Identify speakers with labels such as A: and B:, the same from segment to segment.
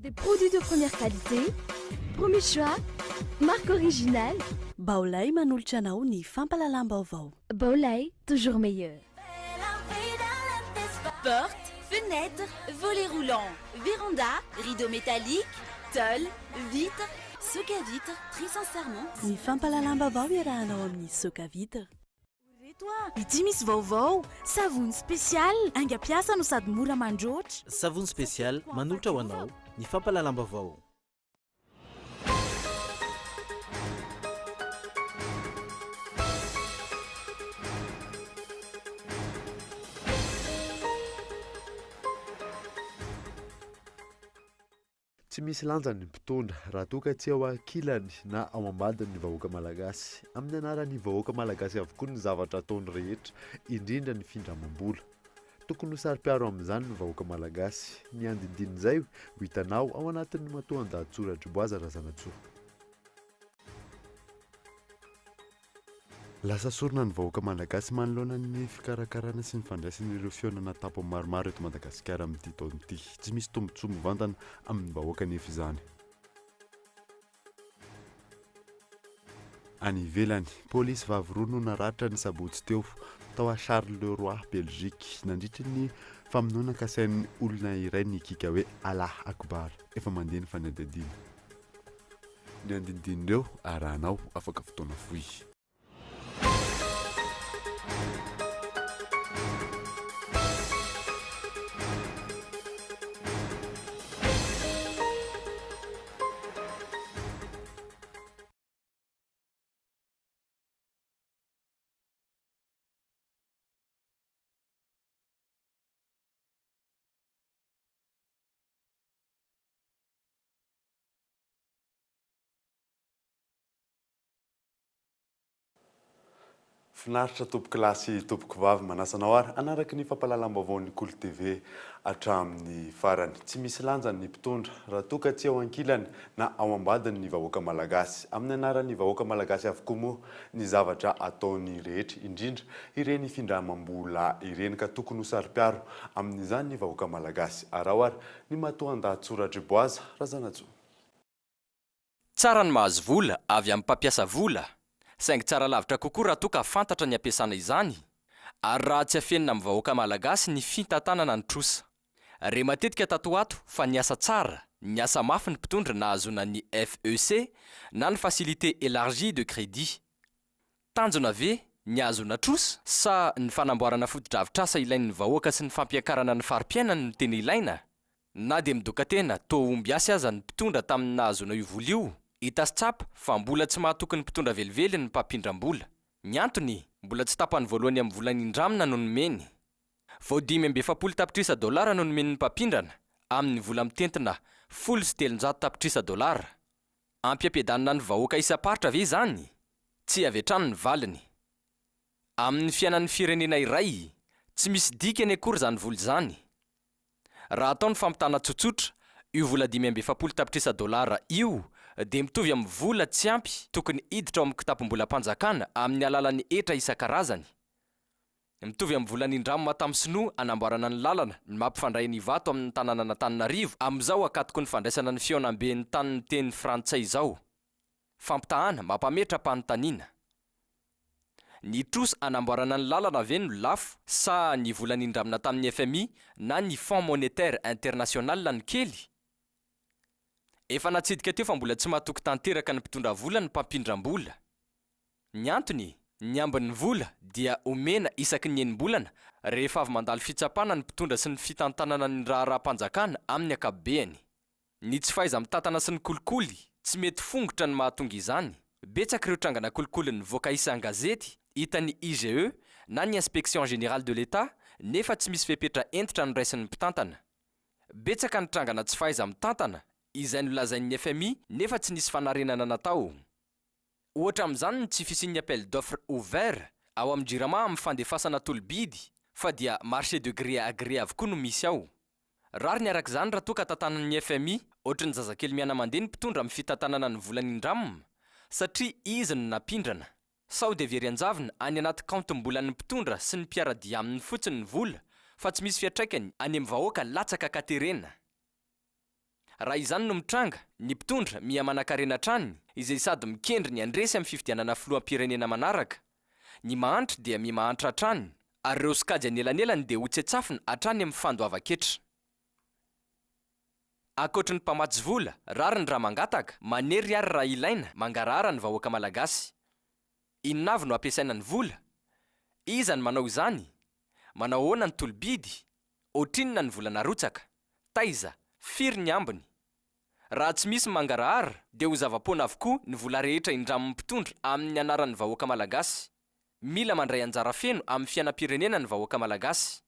A: Des produits de première qualité, premier choix, marque originale.
B: Baolai manolotra anao ny fampahalalam-baovao.
A: Baolai, toujours meilleur.
C: Porte, fenêtre, volet roulant, véranda, rideau métallique, tôle, vitre, Socavitre, très sincèrement.
B: Ny fampahalalam-baovao iarahanao amin'ny Socavitre.
C: Reto a! Ity misy vaovao! Savony spécial, haingam-piasa no sady mora mandroatra.
D: Savony spécial manolotra ho anao ny fampahalalam-baovao.
E: Tsy misy lanjany ny mpitondra raha toa ka tsy ao ankilany na ao ambadiny ny vahoaka malagasy. Amin'ny anaran'ny vahoaka malagasy avokoa ny zavatra ataony rehetra, indrindra ny findramam-bola. Tokony ho saro-piaro amin'izany ny vahoaka malagasy. Ny andindinin'izay ho hitanao ao anatin'ny matoandahatsoratr'i Boaza Razanatsoa. Lasa sorona ny vahoaka malagasy manoloana ny fikarakarana sy ny fandraisana ireo fihaonana tampony maromaro eto Madagasikara amin'ity taona ity. Tsy misy tombontsoa mivantana amin'ny vahoaka anefa izany. Any ivelany, polisy vavy roa no naratra ny sabotsy teo, tao à Charleroi, Belgique, nandritry ny famonoana kasain'ny olona iray nikiaka hoe Allah Akbar. Efa mandeha ny fanadihadiana. Ny andinindin'ireo arahanao afaka fotoana fohy. Finaritra tompoko lahy sy tompoko vavy, manasa anao ary hanaraka ny fampahalalam-baovaon'ny Kolo TV hatramin'ny farany. Tsy misy lanjany ny mpitondra raha toa ka tsy ao ankilany na ao ambadiny ny vahoaka malagasy. Amin'ny anaran'ny vahoaka malagasy avokoa moa ny zavatra ataony rehetra, indrindra ireny findramam-bola ireny ka tokony ho saro-piaro amin'izany ny vahoaka malagasy. Araho ary Ny matoandahatsoratr'i Boaza Razanatsoa.
F: Tsara ny mahazo vola avy amin'ny mpampiasa vola, saingy tsara lavitra kokoa raha toa ka fantatra ny ampiasana izany, ary raha tsy afenina amin'ny vahoaka malagasy ny fintantanana ny trosa. Re matetika tato ho ato fa niasa tsara, niasa mafy ny mpitondra nahazoana ny FEC na ny Facilité Élargie de Crédit. Tanjona ve ny hahazoana trosa sa ny fanamboarana fotodrafitrasa ilain'ny vahoaka sy ny fampiakarana ny fari-piainany no tena ilaina? Na dia midoka-tena toa ombiasy aza ny mpitondra tamin'ny nahazoana io vola io, hita sy tsapa fa mbola tsy mahatoky ny mpitondra velively ny mpampindram-bola. Ny antony, mbola tsy tapany voalohany amin'ny vola nindramina no nomeny. Vao 45 tapitrisa dolara no nomen'ny mpampindrana amin'ny vola mitentina 310 tapitrisa dolara. Ampiampiadanana ny vahoaka isam-paritra ve izany? Tsia avy hatrany ny valiny. Amin'ny fiainan'ny firenena iray, tsy misy dikany akory izany vola izany. Raha atao ny fampitana tsotsotra, io vola 45 tapitrisa dolara io dia mitovy amin'ny vola tsy ampy tokony hiditra ao amin'ny kitapom-bolam-panjakana amin'ny alalan'ny hetra isan-karazany. Mitovy amin'ny vola nindramina tamin'ny sinoa hanamboarana ny lalana ny mampifandray an'Ivato amin'ny tanànan'Antananarivo amin'izao ankatoky ny fandraisana ny fihaonamben'ny tany miteny frantsay izao. Fampitahana mampametra-panontaniana. Ny trosa hanamboarana ny lalana ve no lafo sa ny vola nindramina tamin'ny fmi na ny Fonds Monétaire International no kely? Efa natsidika teo fa mbola tsy matoky tanteraka ny mpitondra vola ny mpampindram-bola. Ny antony, ny ambin'ny vola dia omena isaky ny enim-bolana rehefa avy mandalo fitsapana ny mpitondra sy ny fitantanana ny raharaham-panjakana amin'ny ankapobeany. Ny tsy fahaiza-mitantana sy ny kolikoly tsy mety fongotra no mahatonga izany. Betsaka ireo trangana kolikoly nivoaka isan-gazety hitan'ny IGE na ny Inspection Générale de l'Etat nefa tsy misy fepetra hentitra noraisin'ny mpitantana. Betsaka ny trangana tsy fahaiza-mitantana izay nolazain'ny fmi nefa tsy nisy fanarenana natao. Ohatra amin'izany ny tsy fisian'ny appel d'offre ouvert ao amin'ny Jirama amin'ny fandefasana tolo-bidy fa dia marché de gré à gré avokoa no misy ao. Rariny araka izany raha toa ka tantanan'ny fmi ohatry ny zazakely miana-mandeha ny mpitondra amin'ny fitantanana ny vola nindramina satria izy no nampindrana. Sao dia very an-javona any anaty kaontim-bolan'ny mpitondra sy ny mpiara-dia aminy fotsiny ny vola fa tsy misy fiantraikany any amin'ny vahoaka latsaka an-katerena. Raha izany no mitranga, ny mpitondra miha manankarena hatrany, izay sady mikendry ny handresy amin'ny fifidianana filoham-pirenena manaraka. Ny mahantra dia miha mahantra hatrany, ary ireo sokajy anelanelany dia hotsetsafina hatrany amin'ny fandoavan-ketra. Ankoatry ny mpamatsy vola, rariny raha mangataka, manery ary raha ilaina, mangarahara ny vahoaka malagasy. Inona avy no ampiasaina ny vola? Iza no manao izany? Manao ahoana ny tolo-bidy? Ohatrinona ny vola narotsaka? Taiza? Firy ny ambiny? Raha tsy misy mangarahara dia ho zava-poana avokoa ny vola rehetra indramin'ny mpitondra amin'ny anaran'ny vahoaka malagasy. Mila mandray anjara feno amin'ny fiainam-pirenena ny vahoaka malagasy.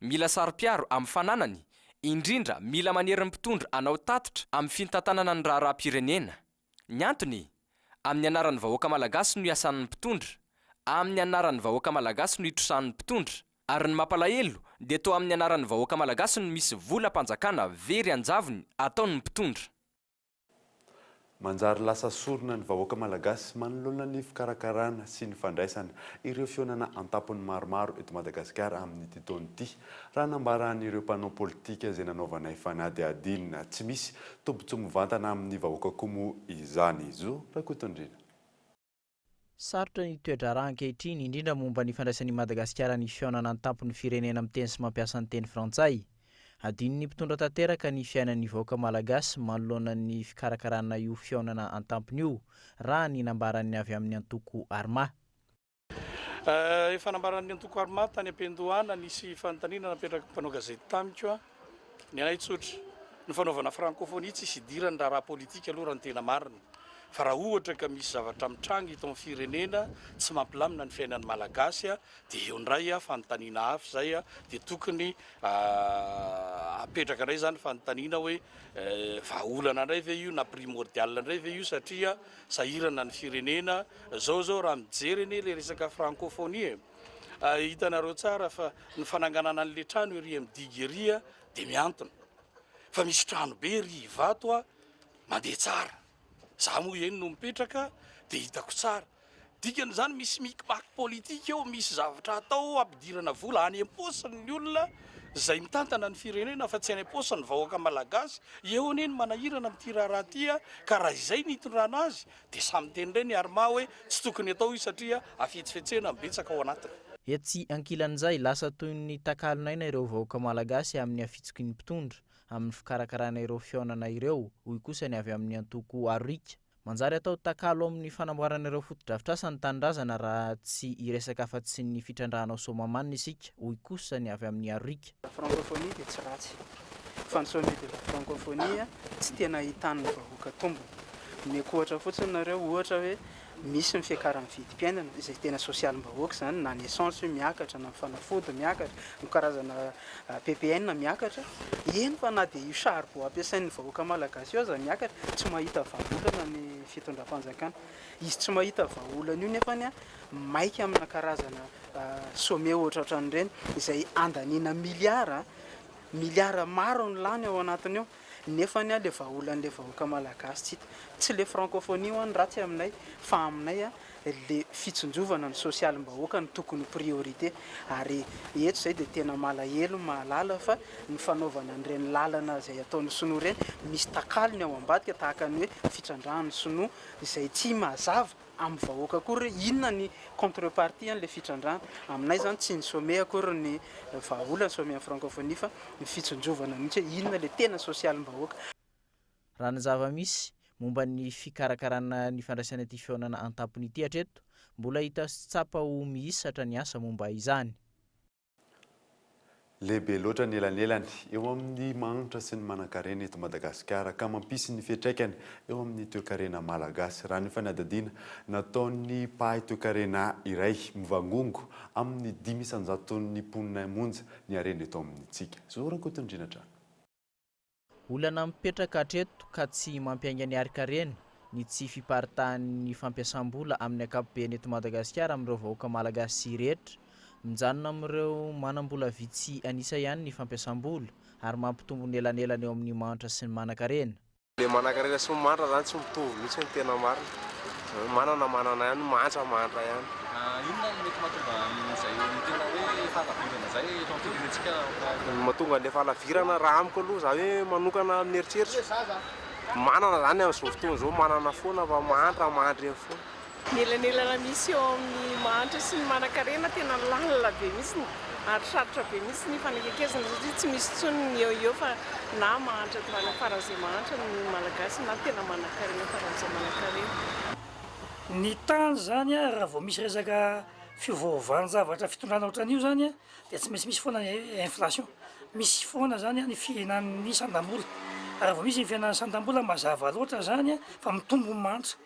F: Mila saro-piaro amin'ny fananany, indrindra mila manery ny mpitondra hanao tatitra amin'ny fintantanana ny raharaham-pirenena. Ny antony? Amin'ny anaran'ny vahoaka malagasy no iasan'ny mpitondra, amin'ny anaran'ny vahoaka malagasy no itrosan'ny mpitondra, ary ny mampalahelo dia toa amin'ny anaran'ny vahoaka malagasy no misy volam-panjakana very an-javony ataon'ny mpitondra.
E: Manjary lasa sorona ny vahoaka malagasy manoloana ny fikarakarana sy ny fandraisana ireo fihaonana an-tampony maromaro eto Madagasikara amin'ity taona ity, raha nambaran'ireo mpanao politika izay nanaovanay fanadihadiana. Tsy misy tombontsoa mivantana amin'ny vahoaka koa moa izany. Zo Rakotondriana.
G: Sarotra ny toe-draharaha ankehitriny, indrindra momba ny fandraisan'i Madagasikara ny fihaonana an-tampon'ny firenena miteny sy mampiasa ny teny frantsay. Adinon'ny mpitondra tanteraka ny fiainan'ny vahoaka malagasy manoloana ny fikarakarana io fihaonana an-tampony io, raha ny nambaran'ny avy amin'ny antoko Arma.
H: Efa nambaran'ny antoko Arma tany am-piandohana, nisy fanontaniana napetraky ny mpanao gazety tamiko. Ny anay tsotra, ny fanaovana francophonie tsisy idiran'ny raharaha politika aloha raha ny tena marina. Fa raha ohatra ka misy zavatra mitranga eto amin'ny firenena tsy mampilamina ny fiainan'ny Malagasy dia eo indray fanontaniana hafa izay dia tokony apetraka indray izany fanontaniana hoe vahaolana indray ve io na primordial indray ve io satria sahirana ny firenena zao zao raha mijery anie le resaka francophonie e! Hitanareo tsara fa ny fananganana an'le trano ery amin'ny digue ery dia mihantona fa misy trano be ery Ivato mandeha tsara, za moa eny no mipetraka dia hitako tsara. Dikan'izany misy micmac politique eo, misy zavatra atao hampidirana vola any am-paosin'ny olona izay mitantana ny firenena fa tsy any am-paosin'ny vahoaka malagasy. Eo anie ny manahirana amin'ity raharaha ity ka raha izay ny hitondrana azy dia samy miteny indray ny Arma hoe tsy tokony atao io satria hafetsifetsena ny betsaka ao anatiny.
G: Etsy ankilan'izay, lasa toy ny takalon'aina ireo vahoaka malagasy amin'ny hafitsoky ny mpitondra amin'ny fikarakarana ireo fihaonana ireo, hoy kosa ny avy amin'ny antoko Aroriaka. Manjary atao takalo amin'ny fanamboarana ireo fotodrafitrasa ny tanindrazana raha tsy hiresaka afa-tsy ny fitrandrahana ao Soamahamanina isika, hoy kosa ny avy amin'ny Aroriaka.
I: La francophonie dia tsy ratsy, fa ny sommet de la francophonie tsy tena ahitan'ny vahoaka tombony. Omeko ohatra fotsiny nareo, ohatra hoe misy ny fiakaran'ny vidim-piainana, izay tena sosialim-bahoaka izany, na ny essence io miakatra, na ny fanafody miakatra, ny karazana Ppn miakatra, eny fa na dia io charbon ampiasain'ny vahoaka malagasy io aza miakatra, tsy mahita vahaolana ny fitondram-panjakana. Izy tsy mahita vahaolana io nefany maika amina karazana sommet ohatrohatran'ireny izay andaniana miliara, miliara maro ny lany ao anatiny ao, nefany ilay vahaolan'ilay vahoaka malagasy tsy hita. Tsy ilay francophonie ho'a no ratsy aminay fa aminay le fitsinjovana ny sosialim-bahoaka no tokony ho priorité ary eto izay dia tena malahelo mahalala fa ny fanaovana an'ireny lalana izay ataon'ny sinoa ireny misy takalony ao ambadika tahaka ny hoe fitrandrahan'ny sinoa izay tsy mazava amin'ny vahoaka akory hoe inona ny contrepartie an'ilay fitrandrahana. Aminay izany tsy ny sommet akory ny vahaolana, sommet an'ny francophonie fa ny fitsinjovana mihitsy hoe inona ilay tena sosialim-bahoaka.
G: Raha ny zava-misy momba ny fikarakarana ny fandraisana ity fihaonana an-tampony ity hatreto, mbola hita sy tsapa ho mihisatra ny asa momba izany.
E: Lehibe loatra ny elanelany eo amin'ny mahantra sy ny manankarena eto Madagasikara ka mampisy ny fiantraikany eo amin'ny toekarena malagasy, raha ny fanadihadiana nataon'ny mpahay toekarena iray. Mivangongo amin'ny 5% mponina monja ny harena eto amintsika. Zo Rakotondriana hatrany.
G: Olana mipetraka hatreto ka tsy mampiainga ny harin-karena ny tsy fiparitahan'ny fampiasam-bola amin'ny ankapobeny eto Madagasikara amin'ireo vahoaka malagasy rehetra. Mijanona amin'ireo manam-bola vitsy an'isa ihany ny fampiasam-bola ary mampitombo ny elanelana eo amin'ny mahantra sy ny manan-karena.
J: Le manankarena sy ny mahantra zany tsy mitovy mihitsy ny tena marina. Zany hoe manana manana ihany, mahantra mahantra ihany.
K: Inona no mety mahatonga an'izay tena hoe. fahalavirana izay eto amin'ny firenentsika?
J: Ny mahatonga an'ilay fahalavirana raha amiko aloha za hoe manokana amin'ny eritreritro, manana zany amin'izao fotoana izao manana foana fa mahantra mahantra eny foana.
L: Ny elanelana misy eo amin'ny mahantra sy ny manankarena tena lalina be mihitsy ary sarotra be mihitsy ny hifanekekezana satria tsy misy intsony ny eo eo fa na mahantra faran'izay mahantra ny Malagasy na tena manankarena faran'izay manankarena.
H: Ny tany izany raha vao misy resaka fiovaovan-javatra fitondrana ohatran'io izany dia tsy maintsy misy foana ny inflation, misy foana izany ny fihenan'ny sandam-bola, ary raha vao misy ny fihenan'ny sandam-bola mazava loatra izany fa mitombo ny mahantra,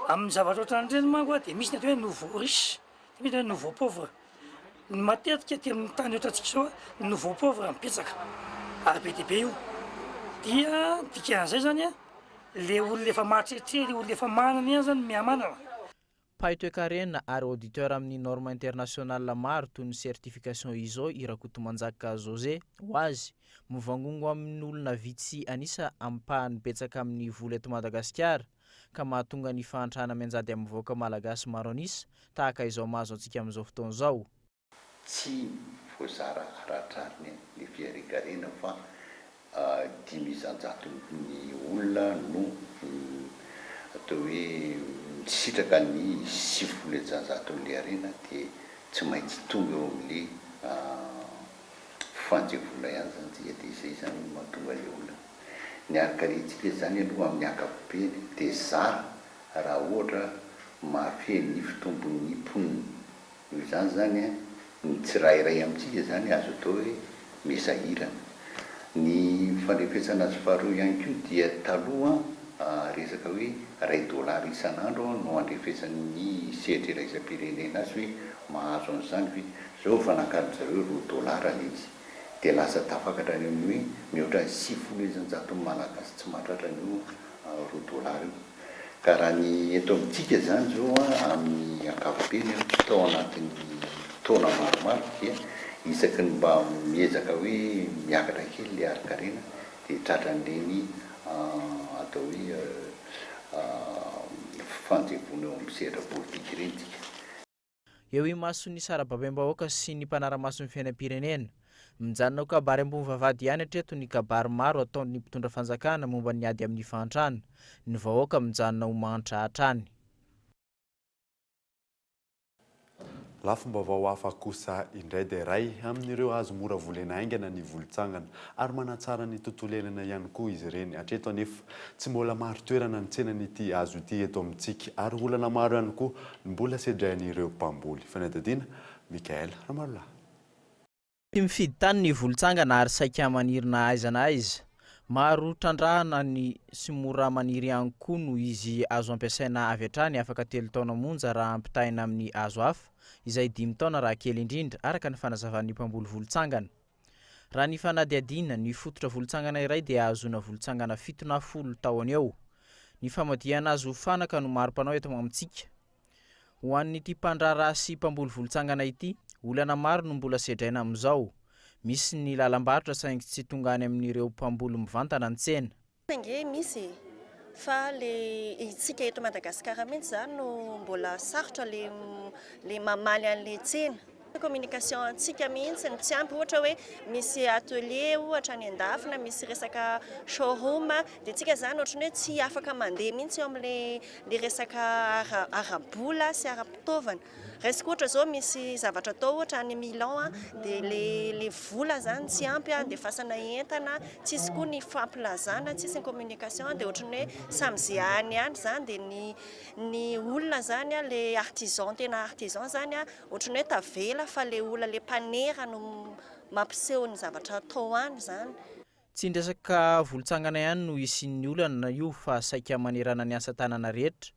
H: amin'ny zavatra ohatran'ireny manko dia misy ny atao hoe nouveau riche, dia misy ny atao hoe nouveau pauvre, ny matetika aty amin'ny tany ohatrantsika izao ny nouveau pauvre no betsaka ary be dia be io, dia dikan'izay izany le olona efa mahatretré, le olona efa manana ihany izany no mihamanana.
G: Mpahay toekarena ary auditeur amin'ny normes internationales maro toy ny certification iso i Rakotomanjaka José. Ho azy, mivangongo amin'olona vitsy an'isa ampahany betsaka amin'ny vola eto Madagasikara ka mahatonga ny fahantrana mianjady amin'ny vahoaka malagasy maro an'isa tahaka izao mahazo antsika amin'izao fotoana izao.
M: Tsy voazara ara-drariny ny fiharekarena fa dimy isan-jaton'ny olona no atao hoe misitraka ny 90 isan-jaton'ilay harena dia tsy maintsy tonga eo amin'ilay fanjevoana ihany izany tsika dia izay izany no mahatonga ilay olana. Ny harin-karentsika izany aloha amin'ny ankapobeny dia zara raha ohatra mahafehy ny fitombon'ny mponina. Noho izany izany, ny tsirairay amintsika izany azo atao hoe mesahirana. Ny fandrefesana azy faharoa ihany koa dia taloha resaka hoe iray dolara isan'andro no andrefesan'ny sehatra iraisam-pirenena azy hoe mahazo an'izany ve? Izao efa nakarin-dry zareo roa dolara ilay izy. Dia lasa tafakatra any amin'ny hoe mihoatra ny 90 isan-jaton'ny Malagasy tsy mahatratra an'io roa dolara io. Ka raha ny eto amintsika izany izao amin'ny ankapobeny tao anatin'ny taona maromaro dia isaky ny mba miezaka hoe miakatra kely ilay harin-karena dia tratran'ireny atao hoe fifanjevoana eo amin'ny sehatra politika ireny tsika.
G: Eo imason'ny sarababem-bahoaka sy ny mpanara-maso ny fiainam-pirenena. Mijanona ho kabary ambony vavahady ihany hatreto ny kabary maro ataon'ny mpitondra fanjakana momba ny ady amin'ny fahantrana. Ny vahoaka mijanona ho mahantra hatrany.
E: Lafim-baovao hafa kosa indray dia iray amin'ireo hazo mora volena haingana ny volotsangana ary manatsara ny tontolo iainana ihany koa izy ireny. Hatreto anefa, tsy mbola marin-toerana ny tsenan'ity hazo ity eto amintsika ary olana maro ihany koa no mbola sedrain'ireo mpamboly. Fanadihadiana, Michaël Ramarolahy.
G: Tsy mifidy tany ny volotsangana ary saika maniry na aiza na aiza. Maro trandrahana ny sy mora maniry ihany koa noho izy azo ampiasaina avy hatrany afaka telo taona monja raha ampitahaina amin'ny hazo hafa, izay dimy taona raha kely indrindra, araka ny fanazavan'ny mpamboly volotsangana. Raha ny fanadihadiana, ny fototra volotsangana iray dia ahazoana volotsangana fito na folo tahony eo. Ny famadihana azy ho fanaka no maro mpanao eto amintsika. Ho an'ity mpandraharaha sy mpamboly volotsangana ity, olana maro no mbola sedraina amin'izao. Misy ny lalam-barotra saingy tsy tonga any amin'ireo mpamboly mivantana ny tsena.
N: Ange misy e! Fa le itsika eto Madagasikara mintsy zany no mbola sarotra le le mamaly anle tsena. Communication antsika mihintsy no tsy ampy, ohatra hoe misy atelier ohatra any andafy na misy resaka showroom dia tsika zany ohatran'ny hoe tsy afaka mandeha mihintsy eo amin'le le resaka ara ara-bola sy ara-pitaovana. Raisiko ohatra zao misy zavatra atao ohatra any Milan dia le le vola zany tsy ampy andefasana entana, tsisy koa ny fampilazana, tsisy ny communication dia ohatran'ny hoe samy ze any ihany zany dia ny ny olona zany le artisan tena artisan zany ohatran'ny hoe tavela fa le olona le mpanera no mampiseho ny zavatra atao any zany.
G: Tsy ny resaka volotsangana ihany no hisian'ny olana io fa saika manerana ny asa tanana rehetra.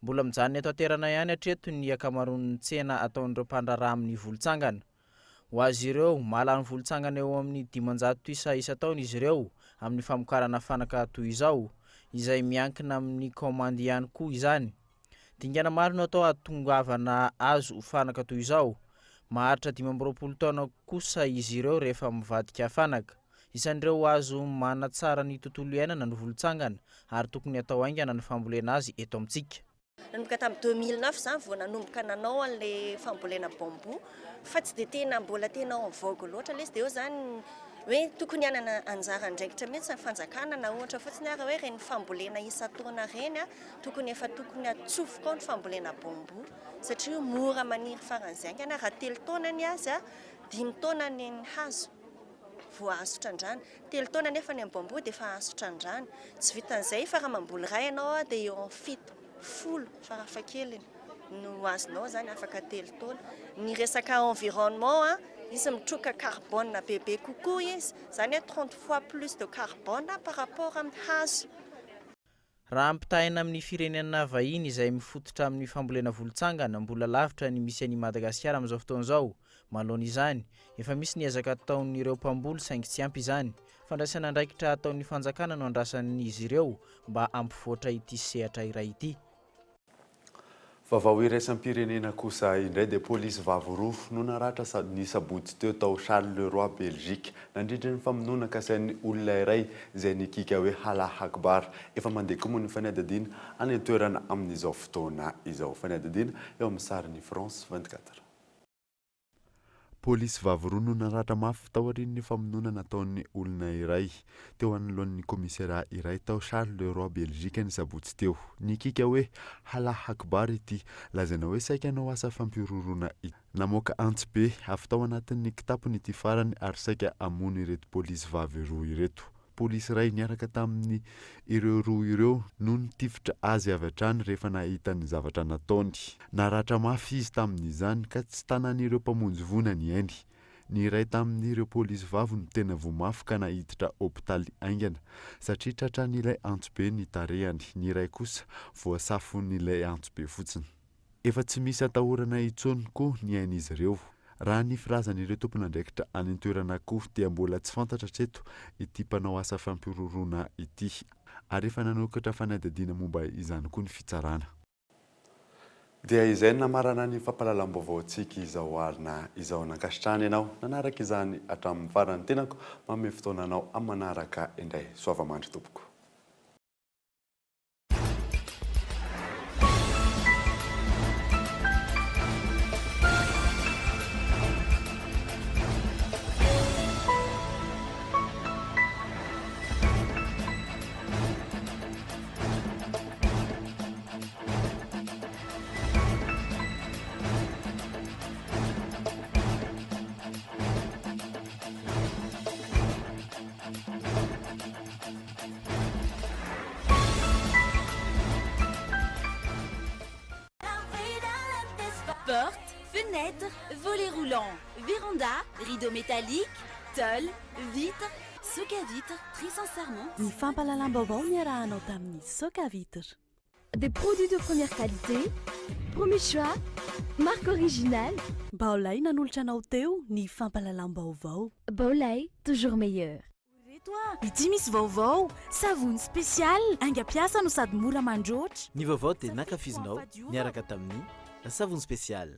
G: Mbola mijanona eto an-toerana ihany hatreto ny ankamaroan'ny tsena ataon'ireo mpandraharaha amin'ny volotsangana. Ho azy ireo, mahalany volotsangana eo amin'ny 500 isa isan-taona izy ireo amin'ny famokarana fanaka toy izao, izay miankina amin'ny kaomandy ihany koa izany. Dingana maro no atao hahatongavana azy ho fanaka toy izao. Maharitra 25 taona kosa izy ireo rehefa mivadika fanaka. Isan'ireo hazo manatsara ny tontolo iainana ny volotsangana ary tokony hatao haingana ny fambolena azy eto amintsika.
N: Nanomboka tamin'ny 2009 izany vao nanomboka nanao an'ilay fambolena bambou fa tsy dia tena mbola tena en vogue loatra ilay izy. Dia eo izany hoe tokony hanana anjara andraikitra mihitsy ny fanjakana na ohatra fotsiny ary hoe ireny fambolena isan-taona ireny tokony efa tokony atsofoka ao ny fambolena bambou satria io mora maniry faran'izay haingana raha telo taona ny azy, dimy taona ny hazo vao azo trandrahana. Telo taona anefa ny amin'ny bambou dia efa azo trandrahana. Tsy vitan'izay fa raha mamboly iray ianao dia eo amin'ny fito, folo farafahakeliny no azonao izany afaka telo taona. Ny resaka environnement, izy mitroka carbone bebe kokoa izy, izany hoe 30 fois plus de carbone par rapport amin'ny hazo.
G: Raha ampitahaina amin'ny firenena vahiny izay mifototra amin'ny fambolena volotsangana, mbola lavitra ny misy an'i Madagasikara amin'izao fotoana izao. Manoloana izany, efa misy ny ezaka ataon'ireo mpamboly saingy tsy ampy izany. Fandraisana andraikitra ataon'ny fanjakana no andrasan'izy ireo mba hampivoatra ity sehatra iray ity.
E: Vaovao iraisam-pirenena kosa indray dia polisy vavy roa no naratra ny sabotsy teo tao Charleroi, Belgique, nandritra ny famonoana kasain'ny olona iray izay nikiaka hoe Allah Akbar. Efa mandeha koa moa ny fanadihadiana any an-toerana amin'izao fotoana izao. Fanadihadiana eo amin'ny sarin'ny France 24. Polisy vavy roa no naratra mafy taorian'ny famonoana nataon'ny olona iray teo anoloan'ny kaomisarià iray tao Charleroi, Belgique ny sabotsy teo. Nikiaka hoe Allah Akbar ity lazaina hoe saika hanao asa fampihorohoroana ity. Namoaka antsy be avy tao anatin'ny kitapony ity farany ary saika hamono ireto polisy vavy roa ireto. Polisy iray niaraka tamin'ny ireo roa ireo no nitifitra azy avy hatrany rehefa nahita ny zavatra nataony. Naratra mafy izy tamin'izany ka tsy tanan'ireo mpamonjy voina ny ainy. Ny iray tamin'ireo polisy vavy no tena voa mafy ka naiditra hopitaly haingana satria tratran'ilay antsobe ny tarehany, ny iray kosa voasafon'ilay antsobe fotsiny. Efa tsy misy atahorana intsony koa ny ain'izy ireo. Raha ny filazan'ireo tompon'andraikitra any an-toerana koa dia mbola tsy fantatra hatreto ity mpanao asa fampihorohoroana ity ary efa nanokatra fanadihadiana momba izany koa ny fitsarana. Dia izay no namarana ny fampahalalam-baovaontsika izao alina izao. Nankasitrahana ianao nanaraka izany hatramin'ny farany. Tenako manome fotoana anao amin'ny manaraka indray. Soava-mandry tompoko.
C: Porte, fenêtre, volet roulant, véranda, rideau métallique, tôle, vitre, soka vitre, très sincèrement.
B: Ny fampahalalam-baovao niarahanao tamin'ny Soka Vitre.
A: Des produits de première qualité, premier choix, marque originale.
B: Baolai nanolotra anao teo ny fampahalalam-baovao.
A: Baolai, toujours meilleur.
C: Reto a! Ity misy vaovao! Savony spécial, haingam-piasa no sady mora mandroatra.
D: Ny vaovao dia nankafizinao niaraka tamin'ny savony spécial.